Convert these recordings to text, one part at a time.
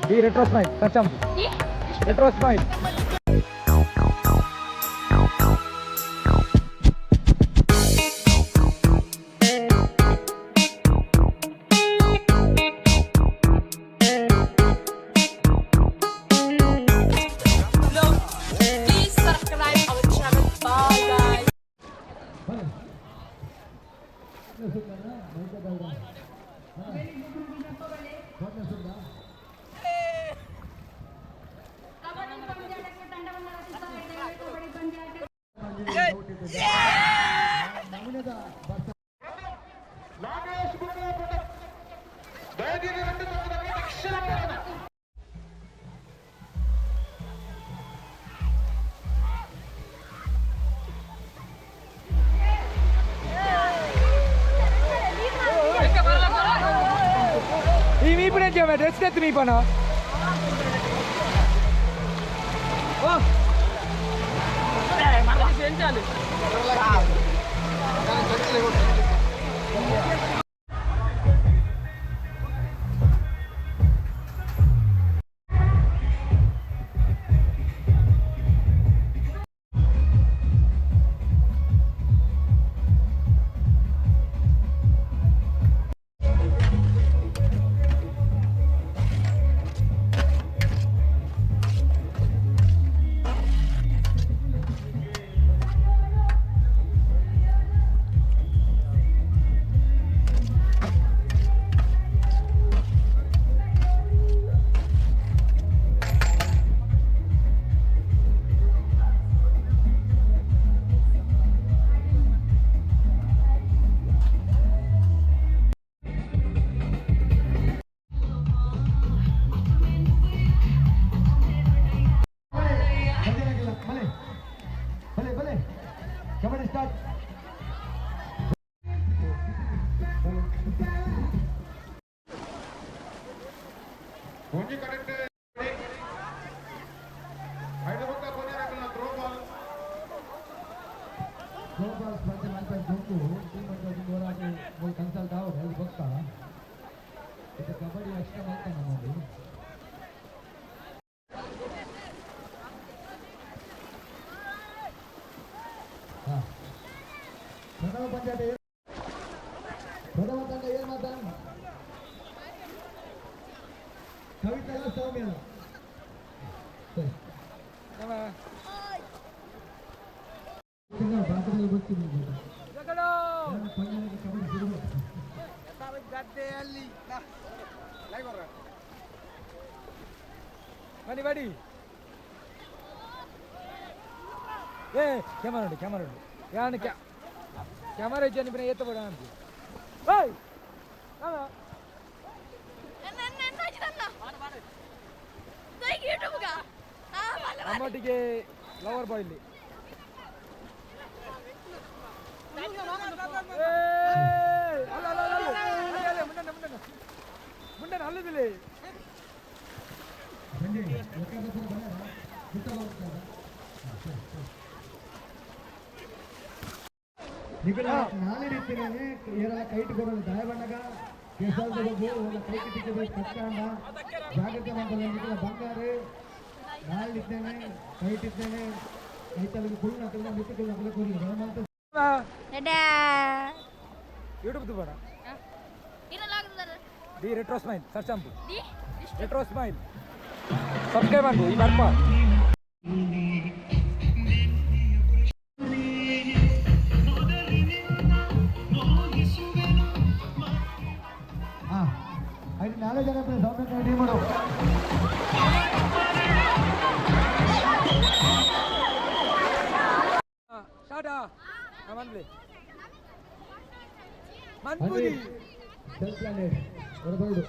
Di retro smile, touch. Retro smile. Please subscribe our channel. Bye guys. ಈ ಮೀಪುನ dress ಎತ್ತು ಮೀಪನ. ಬಲೆ ಬಲೆ, kabaddi start. ಒಂಜಿ ಕರೆಕ್ಟ್ ಹೈದರಾಬಾದ್ ಕೊನೆಯ ಥ್ರೋ ಬಾಲ್. ಥ್ರೋ ಬಾಲ್ ಸ್ಪರ್ಧೆ ಮಾಡ್ತಾ ದುಂಡು ಟೀಮ್ ಅಂತ ಹೋರಾಟ ಕನ್ಸಲ್ಟ್ ಆವಡ್ ಅದು ಗೊತ್ತಾ. ಇದು ಕಬಡ್ಡಿ ಅಷ್ಟೇ ಮಾಡ್ತಾನೆ ನಮ್ಮದು. ಹಾ, ಪ್ರಥಮ ಪಂಚಾಯತ್, ಪ್ರಥಮ ತಂಡ ಏನ್ ಮಾತಾ? ಕವಿತಾ, ಸೌಮ್ಯ. ಸರಿ. ಭಾರತದಲ್ಲಿ ಗೊತ್ತಿಲ್ಲ. ಪಂದ್ಯಕ್ಕೆ ಕಬಡ್ಡಿ ಶುರು. ಬನ್ನಿ ಬಡಿ. ಏ, ಕ್ಯಾಮರಾ ಉಂಟು, ಕ್ಯಾಮರಾ ಉಂಟು. ಯಾನು ಕ್ಯಾಮರಾ ಇಜ್ಜಾನಿ ಪುನ ಏತ ಬೋಡ ಅಂತ. ಏಯ್, ನಮ್ಮೊಟ್ಟಿಗೆ ಲವರ್ ಬಾಯ್ ಇಲ್ಲಿ. ಏಯ್, ಅಲ್ಲ ಅಲ್ಲ ಅಲ್ಲ ಅಲ್ಲ ಅಲ್ಲ, ಮುಂಡನ ಮುಂಡನ ಮುಂಡನ ಅಲ್ಲದಿಲ್ಲ. ಸಂಜಯ್ ಲೆಕ್ಕಾಚಾರ ಬರ ಬಿಟ್ಟ ಹೋಗ್ತದ. ನಿಕಲ ನಾಳೆ ರೀತಿನೇ ಏರೆಲ್ಲ ಕೈಟ್ ಕೊಡೋದು ದಾಯ ಬಣ್ಣಗ ಕೇಸಾಲ್ದ ಗೊಬ್ಬು ಒಲ್ಲ ಕೈಗೆ ತಿಕ್ಕಬೇಕು ಕಚ್ಚಾಂಡ ಜಾಗ್ರತೆ ಮಾಡ್ತಾರೆ. ನಿಕಲ ಬಂಗಾರು ನಾಳೆ ಇದ್ದೇನೆ, ಕೈಟ್ ಇದ್ದೇನೆ, ಕೈತಲ್ಲಿಗೆ ಕುಳ್ಳು ನಕಲ ಮಿತ್ತು ನಕಲ ಕೊಡ್ಲಿ ಮಂತ. Dadah. ಯೂಟ್ಯೂಬ್ ದುಬಾರ the retro smile search ಅಂಪು ರೆಟ್ರೋ ಸ್ಮೈಲ್ ಸಬ್ಸ್ಕ್ರೈಬ್ ಅನ್ಪು ಈ ಬರ್ಪ. ಹಾ, ಐದು ನಾಲ್ಕು ಜನ ಸೌಮ್ಯ ಟೀಮ್. ಟಾಟಾ ಮನ್ಪ್ಲೆ ಮನ್ಪುರಿ. ಸೆಲ್ಫ್ ಪ್ಲಾನೆಟ್ ಹೊರಬರುಡು.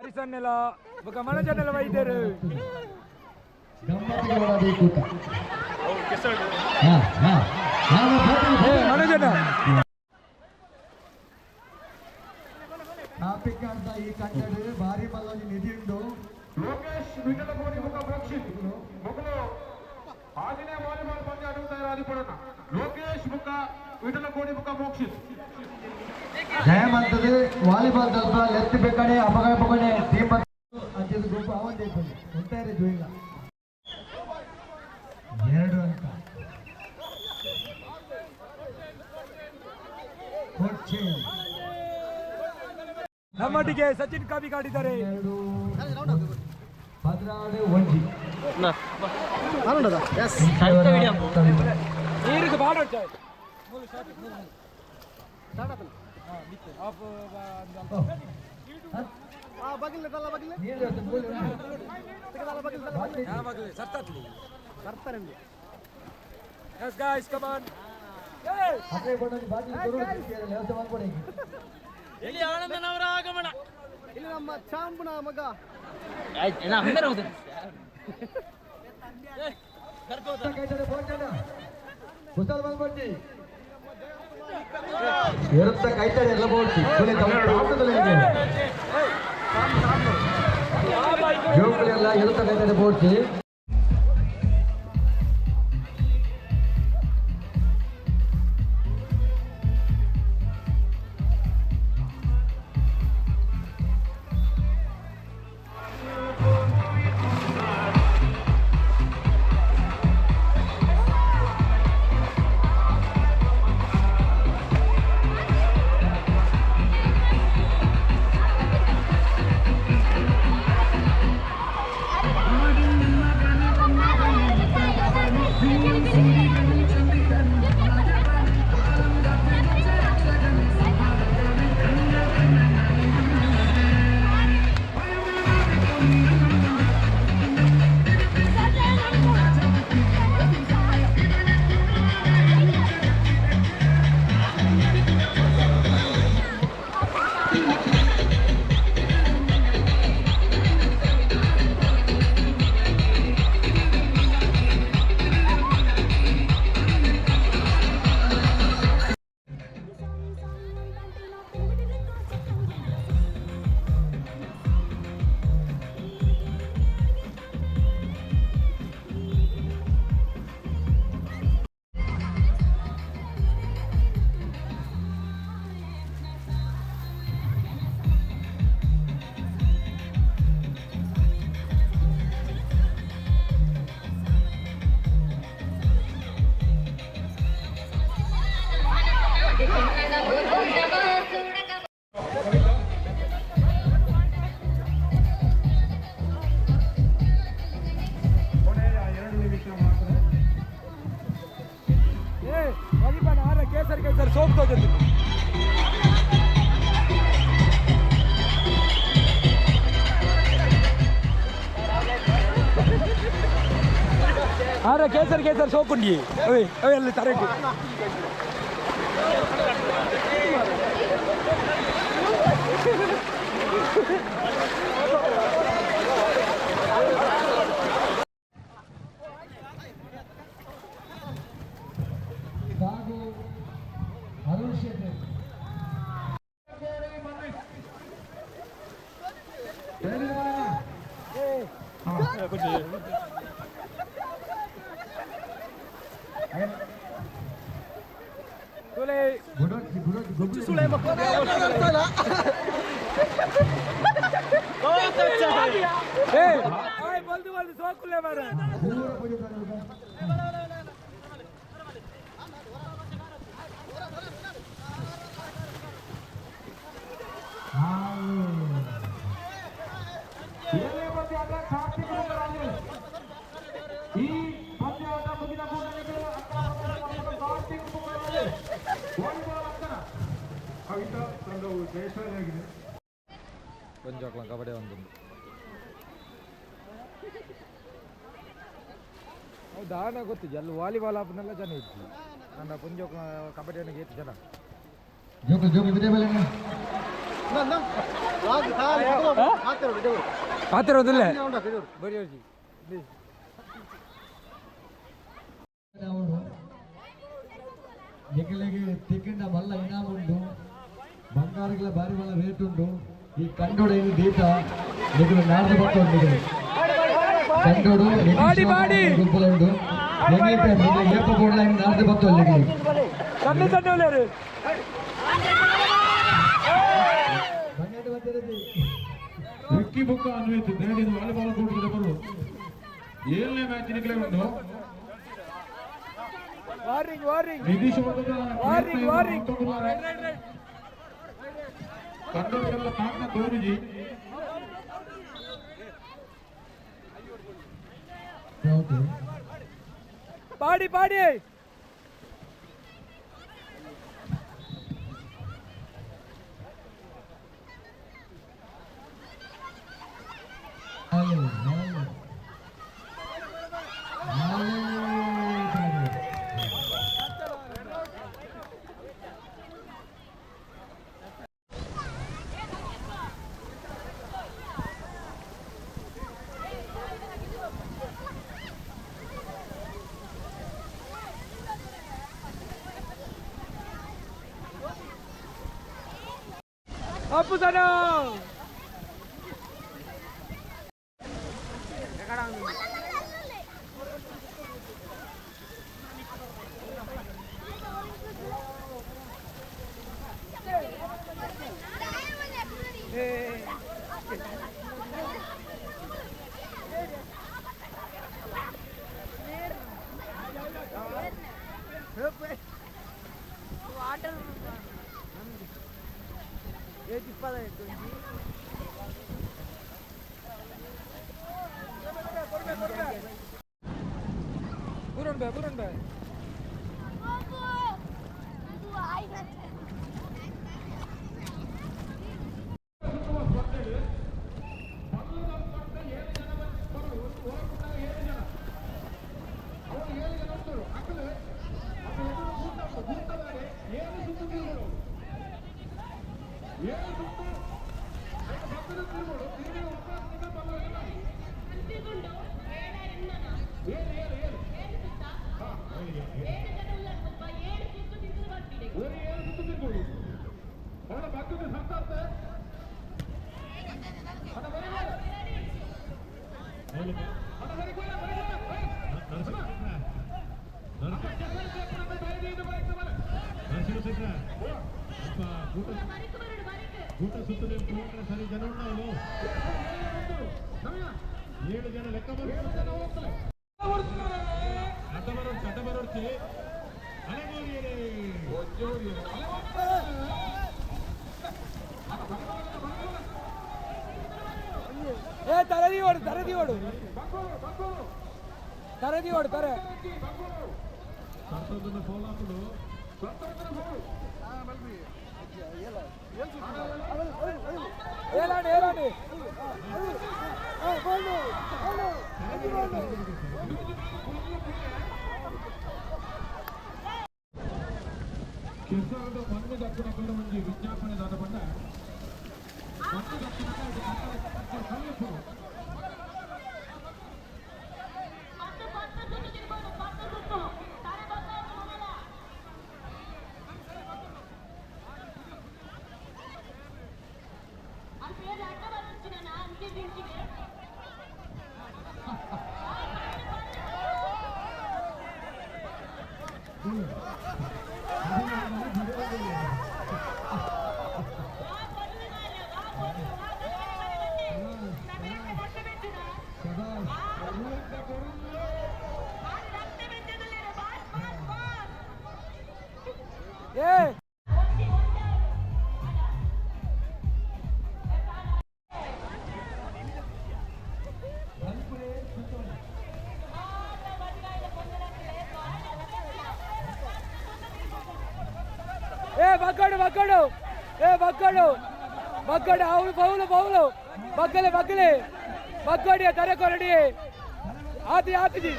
ಹರಿಸನ್ನೆಲ್ಲ ಬೊಕ ಮನಜನ್ನೆಲ್ಲ ವೈದ್ಯರು. ಗಮ್ಮತ್ತಿಗೆ ಬರೋದು ಈ ಕೂಟ. ಹಾ ಹಾ ನಾನು ಏ ಮನೋಜನ. ಟಾಪಿಕ್ ಅಂತ ಈ ಕಟ್ಟಡ ಭಾರಿ ಮಲ್ಲೊಂಜಿ ನಿಧಿ ಉಂಡು. ಲೋಕೇಶ್ ವಿಠಲಕೋಡಿ ಮುಖ ಪ್ರೇಕ್ಷಿತ್ ಮೊಗಲು ಆಜನೇ ವಾಲಿಬಾಲ್ ಪಂದ್ಯ ಆಡುತ್ತಾರೆ ಆದಿಪಡೋಣ. ಲೋಕೇಶ್ ಮುಖ ವಿಠಲಕೋಡಿ ಮುಖ ಮೋಕ್ಷಿತ್. ಜಯಮಂತದೆ ವಾಲಿಬಾಲ್ ದಲ್ಪ ಎತ್ತಿ ಬೇಕಾಡೆ ಅಪಗಾಯ ಪಗಡೆ ಟೀಮ್ ಅಂಚಿದ ಗುಂಪು ಅವಂದೇ ಒಂತಾರೆ ಜೋಯಿಲ್ಲ. 2 ಅಂಕ. Coach change. ನಮ್ಮೊಟ್ಟಿಗೆ ಸಚಿನ್ ಕಾಪಿ ಕಾಡಿದ್ದಾರೆ. 2 16 ಒಂಜಿ. ನೀರಿಗೆ ಬಾಡ ಮೂಲು ಶಾರ್ಟ್ ಮೂಲು ಮೂಲು. ಹಾ, ಮಿತ್ತೆ. ಆಫ್ ಒಂದು ಅಲ್ಪ. Yes guys, come on. Hey! ಇಲ್ಲಿ ಆನಂದನವರ ಆಗಮನ. ಇಲ್ಲಿ ನಮ್ಮ ಚಾಂಬುನ ಮಗ. ಎರುತ್ತ ಕೈತಡೆ ಎಲ್ಲ ಬೋಡ್ತಿ ಜೋಕುಲೆಲ್ಲ ಎರುತ್ತ ಕೈತಡೆ ಬೋಡ್ತಿ. ಕೊನೆಯ 2 ನಿಮಿಷ ಮಾತ್ರ. ಏ ಪ್ರದೀಪನ ಆರ ಕೇಸರಿ ಕೇಸರಿ ಸೋಪ್ ತೋಜದ್ದು. ಆರ ಕೇಸರಿ ಕೇಸರಿ ಸೋಪ್ ಉಂಡಿ ಅವೇ ಅವೇ ಅಲ್ಲಿ ತರಕು. ಹಾಗೂ ಅರುಣ್ ಶೆಟ್ಟಿ. बहुत अच्छा है। ए ओए बोल दे बोल दे सोकुले मारे। ಏಳನೇ ಪಂದ್ಯಾಟ ಕಾರ್ತಿಕ್ ಬೊಕ್ಕ ರಾಜೇಶ್. ಈ ಪಂದ್ಯಾಟ ಮುಗಿದ ಕೂಡಲೇ ಕಾರ್ತಿಕ್ ಬೊಕ್ಕ ರಾಜೇಶ್ ವಾಲಿಬಾಲ್ ಅಕ್ಕನ ಕವಿತಾ ತಂಡವು ಜಯಶಾಲಿಯಾಗಿದೆ. ಒಂಜೋಕ್ಲ ಕಬಡ್ಡಿ ಒಂದು ದಾನ ಗೊತ್ತಿದೆ ಅಲ್ಲಿ ವಾಲಿಬಾಲ್ ಆಪನೆಲ್ಲ ಜನ ಇತ್ತು. ನನ್ನ ಪುಂಜೋಕ್ಲ ಕಬಡ್ಡಿ ಏತು ಜನ. ಜೋಕು ಜೋಕು ಬಿದ್ದೆ ಮೇಲೆ ಪಾತಿರೋದಿಲ್ಲ ಬರೀ ಹೋಗಿ. ಅವರು ನಿಖಲಿಗೆ ತಿಕ್ಕಿಂಡ ಮಲ್ಲ ಇನಾಮ ಉಂಡು, ಬಂಗಾರಗಳ ಬಾರಿ ಮಲ್ಲ ರೇಟ್ ಉಂಡು. ಈ ಕಂಡೋಡ ಏನು ದೀತ ನಿಖಲು ನಾಡ್ದು ಬತ್ತ ಉಂಡು. ಕಂಡೋಡು ಬಾಡಿ, ಬಾಡಿ. ಗುಂಪುಲ ಉಂಡು. ಏಪ ಬೋಡ್ಲ ನಾಡ್ದು ಬತ್ತ ಉಂಡು. ಸಣ್ಣ ಸಣ್ಣ ಒಳ್ಳೆಯವರು. ಬಂಗಾರ ಬಂದಿರೋದು. ವಿಕ್ಕಿ ಬೊಕ್ಕ ಅನ್ವಿತ್ ದೇಡಿದ ವಾಲಿಬಾಲ್ ಕೂಟದ ಬರು ಏಳನೇ ಮ್ಯಾಚ್ ನಿಖಲೆ ಉಂಡು. ವಾರಿಂಗ್ ವಾರಿಂಗ್ ನಿತೀಶ್ ವಾರಿಂಗ್ ವಾರಿಂಗ್. ಕಂಡೋಡಿಗೆಲ್ಲ ತಾಂಗ ತೋರಿಜಿ. ಹೌದು. ಪಾಡಿ ಪಾಡಿ. ನಾಳೆ ನಾಳೆ ನಾಳೆ ನಾಳೆ. ಅಪ್ಪು ಸಣ್ಣ. ಬುರನ್ ಬೇ ಬುರನ್ ಬೇ. ಸರಿ ಜನ ಉಂಟು, 7 ಜನ ಲೆಕ್ಕ. ಅಡ್ಡ ಬರೋಡ್ಚಿ, ಅಡ್ಡ ಬರೋಡ್ಚಿ. ಅಲೆಗೋರಿಯರೇ. ಏ ತರದಿ ಓಡು, ತರದಿ ಓಡು, ತರದಿ ಓಡು, ತರೆ. ಸರ್ತದನ್ನ ಫೋಲ್ ಹಾಕುದು. ಏಲಾಂಡಿ ಏಲಾಂಡಿ. ಕೆಸರದ ಮಣ್ಣು ದಕ್ಕುನಕುಲು ಒಂಜಿ ವಿಜ್ಞಾಪನೆ ದಾದ ಪಂಡ ಮಣ್ಣು ದಕ್ಕುನಕ ಕಲ್ಲು. ಏ ಏ ಬಗ್ಗಡು ಬಗ್ಗಡು ಏ ಬಗ್ಗಡು ಬಗ್ಗಡು ಅವಳು ಬೌಲು ಬೌಲು ಬಗ್ಗಲೆ ಬಗ್ಗಲೆ ಬಗ್ಗಡಿ ತರೆ ಕೊರಡಿ ಆತಿ ಆತಿಜಿ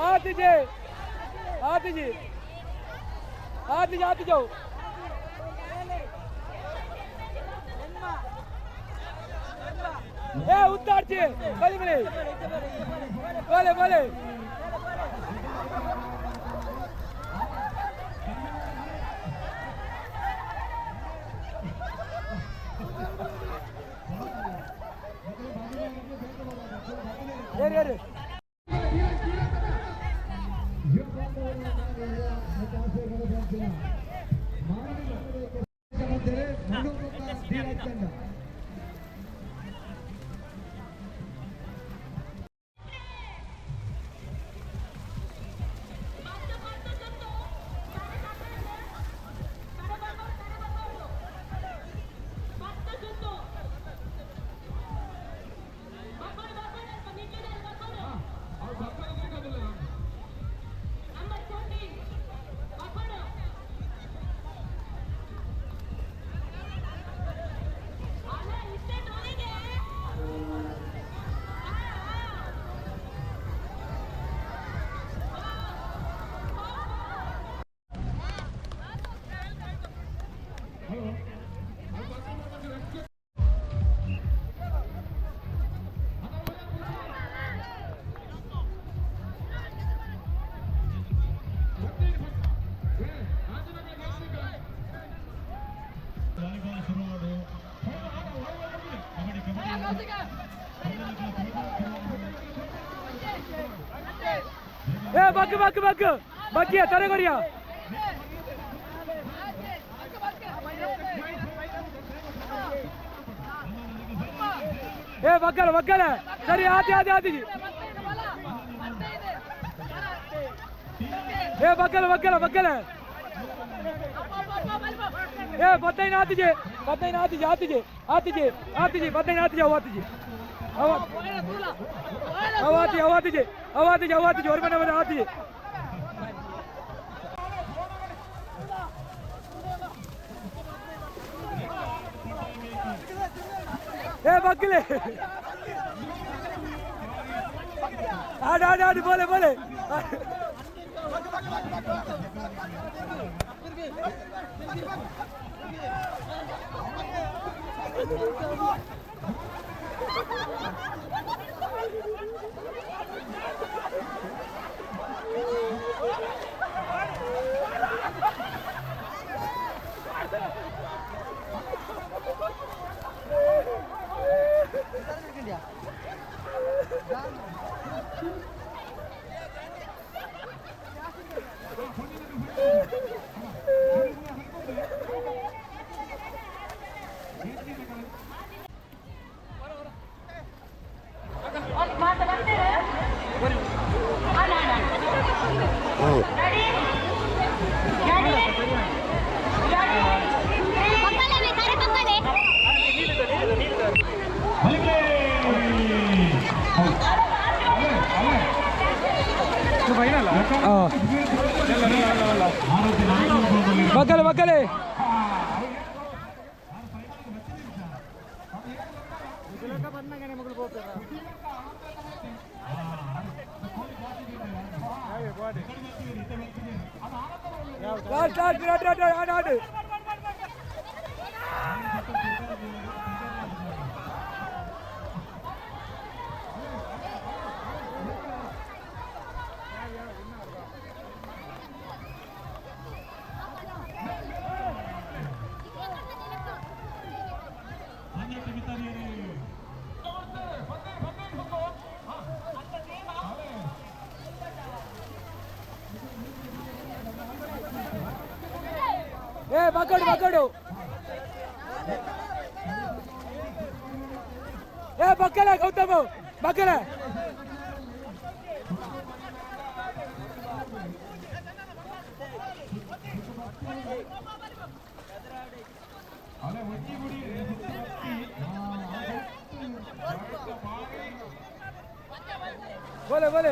ಆತಿಜಿ ಆತಿಜಿ ಆತಿಜಿ ಆತಿಜವು ಏ ಉತ್ತಾಡ್ಚಿ ಬಲಿ ಬಲಿ ಬಲೆ ಬಲೆ ಏರಿ ಏರಿ ವಾಲಿಬಾಲ್ ಶುರು ಮಾಡು. ಕಬಡ್ಡಿ ಕಬಡ್ಡಿ. ಏ ಬಗ್ಗು ಬಗ್ಗು ಬಗ್ಗು ಬಗ್ಗಿಯ ತಲೆಗೊರಿಯ ಏ ಬಗ್ಗಲ ಬಗ್ಗಲ ಸರಿ ಆತಿ ಆತಿ ಆತಿ ಏ ಬಗ್ಗಲ ಬಗ್ಗಲ ಬಗ್ಗಲ ಏ 15 ಆತಿಜಿ 15 ಆತಿಜಿ ಆತಿಜಿ ಆತಿಜಿ ಆತಿಜಿ 15 ಆತಿಜಿ ಅವು ಆತಿಜಿ ಅವ ಅವಾತಿ ಅವಾತಿಜಿ ಅವಾತಿಜಿ ಅವಾತಿಜಿ ஒரு ಮನೆ ಮನೆ ಆತಿಜಿ. ಏ ಬಗ್ಗಲೆ ಆಡು ಆಡು ಆಡು ಬೋಲೆ ಬೋಲೆ. ಬಗ್ಗಲೆ ಬಗ್ಗಲೆ. ಲಾಸ್ಟ್ ಲಾಸ್ಟ್ ಆಡು ಆಡು ಆಡು ಆಡು. ಏ ಬಗ್ಗಡು ಬಗ್ಗಡು. ಏ ಬಗ್ಗಲೆ ಗೌತಮ್ ಬಗ್ಗಲೆ. ಬೋಲೆ ಬೋಲೆ.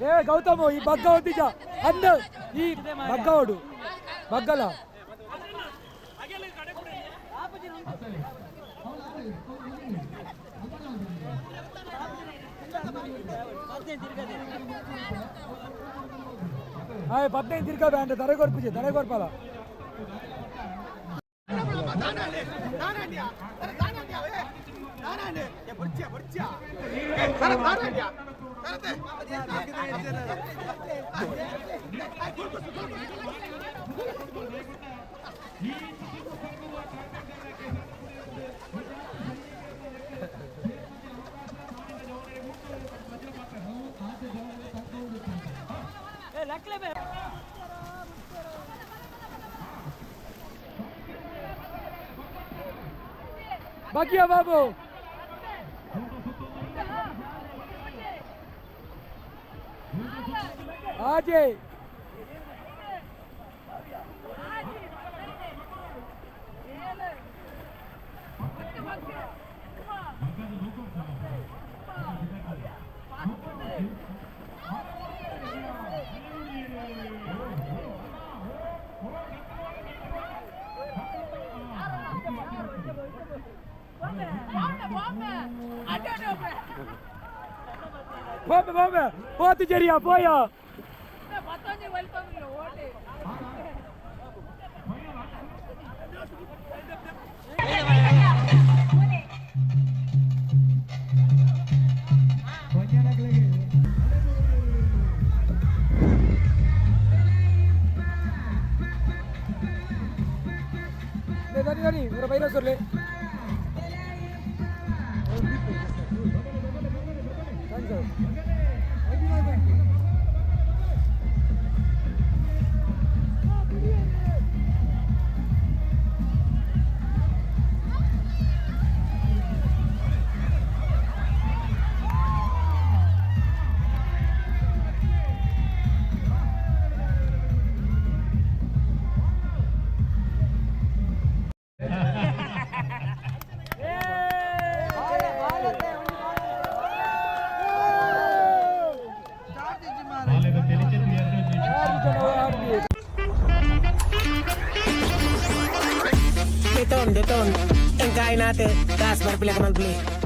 ಏ ಗೌತಮ್, ಈ ಬಗ್ಗ ಹೊಂದಿಜ ಅಂದ ಈ ಬಗ್ಗ ಹೊಡು ಬಗ್ಗಲ. ಆಯ್ 15 ತಿರ್ಗಾ ಬ್ಯಾಂಡ್ ದರ ಕೊರ್ಪುಜೆ ದರ ಕೊರ್ಪಲ. ಬಾಕಿಯ ಬಾಬು. ಆಜೆ போமே போமே போத்து சரியா போயா. ದಾನಿ ದಾನಿ ஒரு பைரா சொல்லு. Thanks sir. Deton, deton. Ang kain natin. Taas, para pila ka malbli.